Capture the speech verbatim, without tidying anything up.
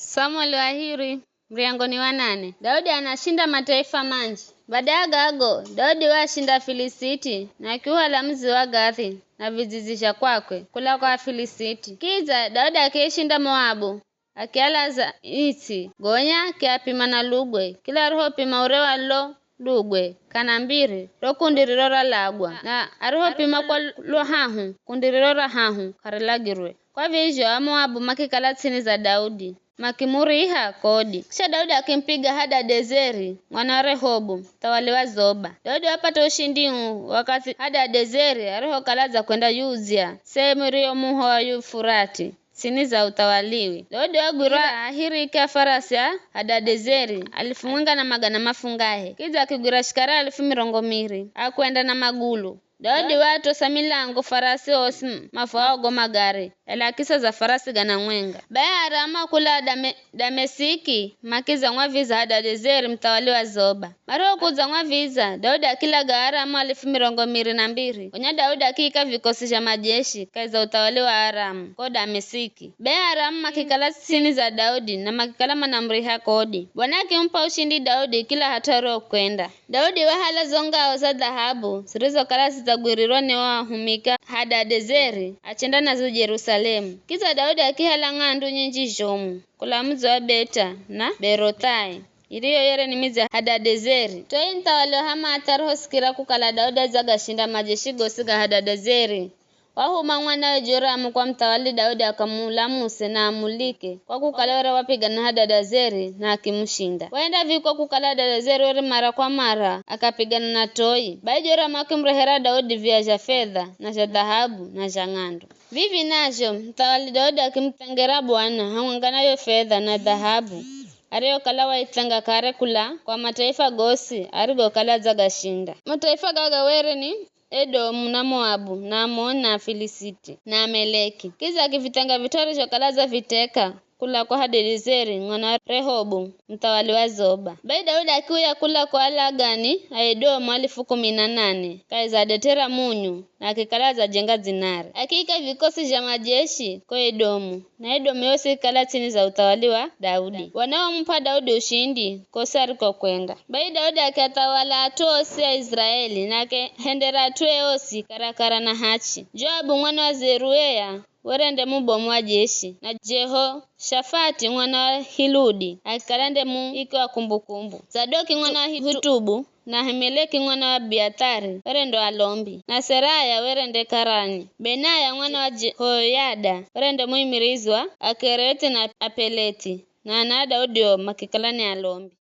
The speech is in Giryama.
Samueli wa hiri, muryango ni wa nane. Daudi anashinda mataifa manji. Bada ya gago, Daudi waashinda Afilisiti na akiuhala mudzi wa Gathi na vidzidzi zha kwakwe kula kwa Afilisiti. Kidza Daudi akiishinda Moabu, akialaza its'i, gonya akiapima na lugwe. Kila arihopima ure wa lo lugwe kana mbiri, ro kundi riro ralagwa, na arihopima kwa lo hahu, kundi riro ra hahu k'arilagirwe. Kwa vizho Amoabu makikala ts'ini za Daudi, makimuriha kodi. Kisha Daudi akimpiga Hadadezeri mwana wa Rehobu, muthawali wa Zoba. Daudi wapata ushindi uu wakathi Hadadezeri arihokala adzakwenda Yuzia, sehemu iriyo muho wa Yufurati, ts'ini za uthawaliwe. Daudi wagwira ahirika farasi a Hadadezeri alifu mwenga na magana mafungahe, kidza akigwira shikari alifu mirongo miri akwenda na magulu. Daudi waatosa milango farasi osi mavwao go magari, ela akisa za farasi gana mwenga. Bai Aaramu a kula Dame-, Damesiki makiza ng'waviza Hadadezeri muthawali wa Zoba. Marihokuza ng'waviza, Daudi akilaga Aaramu alifu mirongo miri na mbiri. Gonya Daudi akiika vikosi zha majeshi kahi za uthawali wa Aaramu ko Damesiki. Be Aaramu makikala ts'ini za Daudi na makikala manamuriha kodi. Bwana akimupa ushindi Daudi kila hat'u arihokwenda. Daudi wahala zo ngao za dhahabu zirizokala zidzagwirirwa ni o ahumika Hadadezeri, achenda nazo Jerusalemu. Kidza Daudi akihala ng'andu nyinji zhomu kula mudzi wa Beta na Berothai, iriyo yere ni midzi ya Hadadezeri. Toi muthawali wa Hamathi arihosikira kukala Daudi adzagashinda majeshi gosi ga Hadadezeri, wahuma mwanawe Joramu kwa muthawali Daudi akamulamuse na amulike, kwa kukala were wapigana na Hadadezeri na akimushinda. Waenda viko kukala Hadadezeri were mara kwa mara akapigana na Toi. Bai Joramu akimurehera Daudi viya zha fedha na zha dhahabu na zha ng'andu. Vivi nazho, muthawali Daudi akimuthengera Bwana hamwenga na yo fedha na dhahabu ariyokala waithenga kare kula kwa mataifa gosi arigokala adzagashinda. Mataifa gaga were ni Edomu na Moabu na Amoni na Afilisiti na Ameleki. Kidza akivithenga vit'u arizhokala adzaviteka kula kwa Hadadezeri mwana wa Rehobu, muthawali wa Zoba. Bai Daudi akiuya kula kwa alagani a Edomu alifu kumi na nane kahi za dete ra munyu, na akikala adzajenga dzinari. Akiika vikosi zha majeshi ko Edomu, na Edomu yosi ikikala ts'ini za uthawali wa Daudi. Bwana wamup'a Daudi ushindi kosi arikokwenda. Bai Daudi akiathawala at'u osi a Iziraeli, na akihendera at'ue osi karakara na hachi. Joabu mwana wa Zerueya were nde mubomu wa jeshi, na Jehoshafati mwana wa Hiludi akikala nde muiki wa kumbukumbu. Zadoki mwana wa Ahitubu na Ahimeleki mwana wa Abiathari were ndo alombi, na Seraya were nde karani. Benaya mwana wa Jehoyada were nde muimirizi wa Akerethi na Apelethi, na ana a Daudi o makikala ni alombi.